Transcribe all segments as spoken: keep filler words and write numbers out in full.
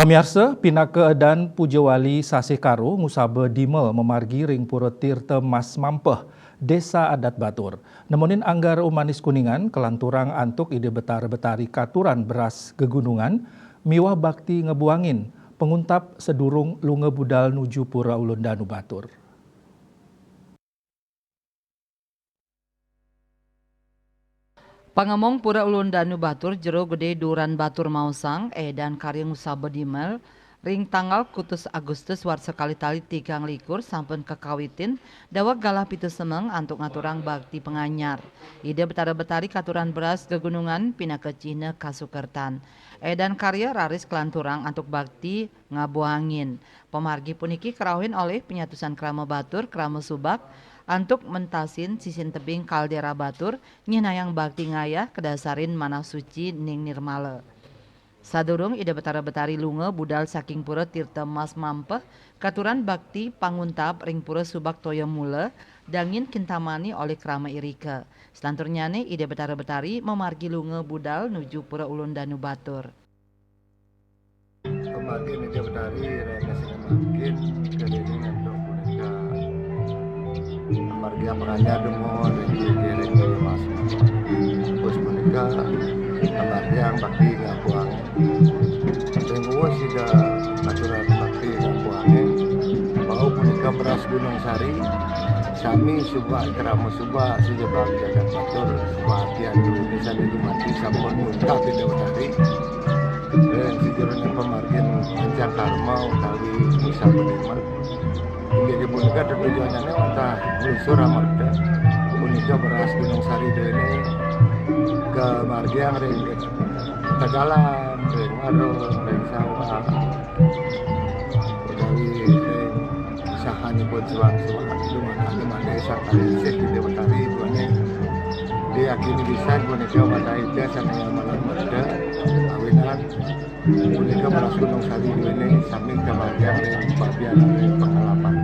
Miarsa, pinaka edan puja wali sasih Karo ngusaba dimel mamargi ring Pura Tirta Mas Mampeh, Desa Adat Batur. Nemonin anggar umanis Kuningan, kalanturang antuk Ida Betara Betari katuran beras gegunungan miwah bakti ngebuangin panguntap sadurung lunga budal nuju Pura Ulun Danu Batur. Pangemong Pura Ulun Danu Batur, Jero Gede Duran Batur maosang, edan karya ngusaba dimel ring tanggal kutus Agustus warsa kalih tali tigang likur sampun kakawitin, daweg galah pitu semeng antuk ngaturang bakti panganyar. Ida Betara Betari katuran beras gegunungan pinaka cihna kasukertan. Edan karya raris kalanturang antuk bakti ngabuangin. Pamargi puniki karauhin olih panyatusan krama batur, krama subak, antuk mentasin sisin tebing kaldera batur, nyihnayang bakti ngayah kadasarin manah suci ning nirmala. Sadurung Ida Betara Betari lunga budal saking Pura Tirta Mas Mampeh, katuran bakti panguntap ring Pura Subak Toya Mula, dangin kintamani olih krama irika. Selanturnyane Ida Betara Betari mamargi lunga budal nuju Pura Ulun Danu Batur. Pamargin Ida Betari, rena sing mangkin, kadene ngantuk punika. Pamargi panganyar dumun, ring ring ring Mas. Terus punika, pamargi bakti ngabuang. Ring uwus Ida katuran bakti ngabuange, bau punika beras Gunung Sari, sami subak krama subak, sida bang jagat batur, subak atian dulu, sami dumadi sampun muntap Ida Betari. Ring sajeroning pamargin Panjang Karma utawi Nusa Penimel. Inggih punika tetujonane wantah nglusur amarta. Punika beras Gunung Sari dene kamargiang ring tegalan, ring warung, ring sawah, utawi ring sahanipun suang-suang. Dumadak dumadi Sang Kalisih Ida Betari duane diyakini pisan punika wantah Ida sane malang merda awinan punika beras Gunung Sari duene sami kamargiang ring pabian ring pangalapan.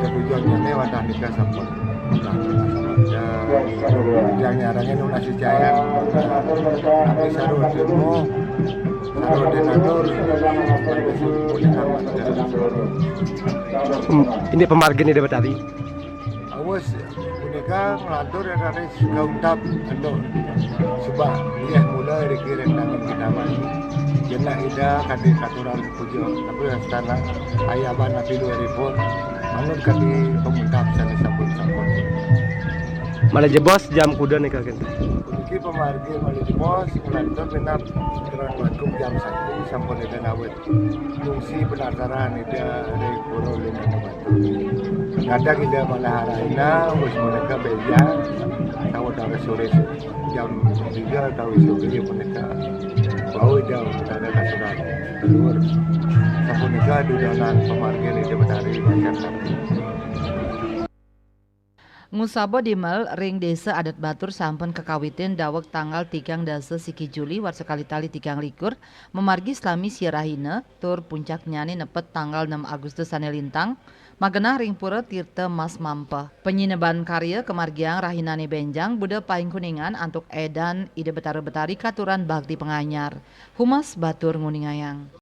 Tetujonnyane wantah nika sampun. Yang nyarangin nunas icayang. Tapi saru temu, saru dinatur, punika wantah. Hmm, ini pamargin Ida Betari. Awes, punika nglantur ya raris kauntap antuk subak, iya mula riki ring tangan kita mani. Jenah Ida kadi katuran puja, tapi astana ayaban api dua ribu, manut kadi panguntap sane sampun-sampun. Malih jebos jam kuda nika, kenten? Puniki pamargi malih jebos, nglantur minab katuran langkung jam satu sampun Ida ngawit. Fungsi pendaftaran Ida ring Pura Ulun Danu Batur. Kadang Ida malah arahina, wis punika beja, sawetara sore jam tiga utawi sore punika. Bau Ida pada kasurat keluar. Sapunika dudonan pamargin Ida Betari masyarakat. Ngusaba dimel ring Desa Adat Batur sampun kakawitin daweg tanggal tigang dasa siki Juli warsa kalih tali tigang likur, mamargi salami sia rahina, tur puncaknyane nepet tanggal nem Agustus sane lintang, magenah ring Pura Tirta Mas Mampeh. Panyineban karya kamargiang rahinane benjang, buda paing Kuningan antuk edan Ida Betara Betari katuran bakti panganyar. Humas Batur nguningayang.